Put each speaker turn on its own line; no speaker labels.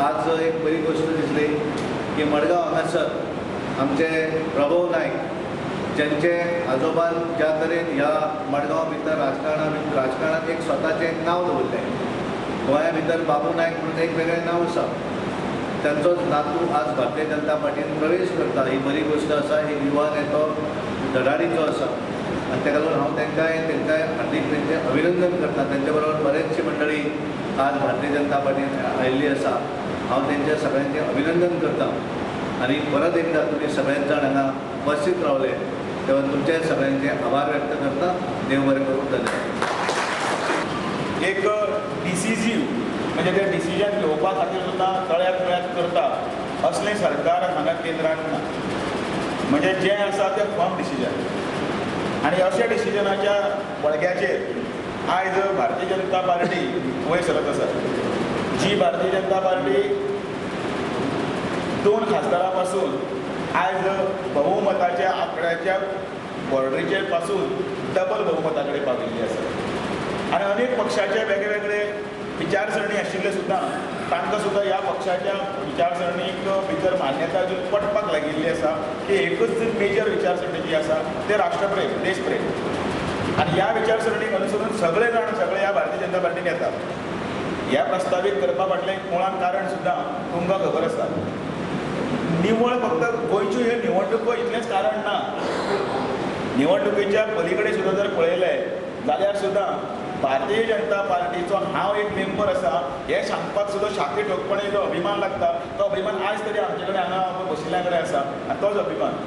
आज एक बरी गोश्ट दिसली की मडगांव हांगासर आमचे प्रभव नायक, ज्यांचे आजोबान ज्या तरेन ह्या मडगांव भितर राजकारणात एक स्वताचें एक नांव दवरलें, गोंया भितर बाबू नायक म्हणून एक वेगळें नांव आसा, तांचोच नातू आज भारतीय जनता पार्टीन प्रवेश करता, ही बरी गोश्ट आसा. एक युवा नेतो धडाडीचो आसा आनी ताका लागून हांव तांकांय हार्दीक तेंचें अभिनंदन करता. तेंच्या बरोबर बरेचशी मंडळी आज भारतीय जनता पार्टीन आयिल्ली आसा. हांव तेंच्या सगळ्यांचें अभिनंदन करता आनी परत एकदा तुमी सगळेच जाण हांगा उपस्थित रावले तेव्हा तुमचे सगळ्यांचे आभार व्यक्त करता. देव बरें करूं, धन्यवाद.
एक डिसिजीव म्हणजे ते डिसिजन घेवपा खातीर सुद्दां तळ्यात मुळ्यात करता असलें सरकार हांगा केंद्रान ना. म्हणजे जें आसा तें फर्म डिसिजन आनी अशा डिसिजनाच्या बळग्याचेर आयज भारतीय जनता पार्टी वयर सरत आसा. जी भारतीय जनता पार्टी 2 खासदारां पासून आयज बहुमताच्या आंकड्याच्या बॉर्डरीचेर पासून डबल बहुमता कडेन पाविल्ली आसा. आनी अनेक पक्षाचे वेगळे वेगळे विचारसरणी आशिल्ले सुद्दां तांकां सुद्दां ह्या पक्षाच्या विचारसरणीक भितर मान्यता अजून पटपाक लागिल्ली आसा की एकच मेजर विचारसरणी जी आसा ते राष्ट्रप्रेम, देशप्रेम. आनी ह्या विचारसरणीक अनुसरून सगळे जाण सगळे ह्या भारतीय जनता पार्टीन येतात. ह्या प्रस्तावीत करपा फाटलें मुळान कारण सुद्दां तुमकां खबर आसा. निवळ फक्त गोंयच्यो ह्यो निवडणुको इतलेंच कारण ना. निवडणुकेच्या पलीकडे सुद्दां जर पळयलें जाल्यार सुद्दां भारतीय जनता पार्टीचो हांव एक मेंबर आसा हें सांगपाक सुद्दां छाती ठोकपणे जो अभिमान लागता तो अभिमान आयज तरी आमचे कडेन हांगा बशिल्ल्या कडेन आसा आनी तोच अभिमान.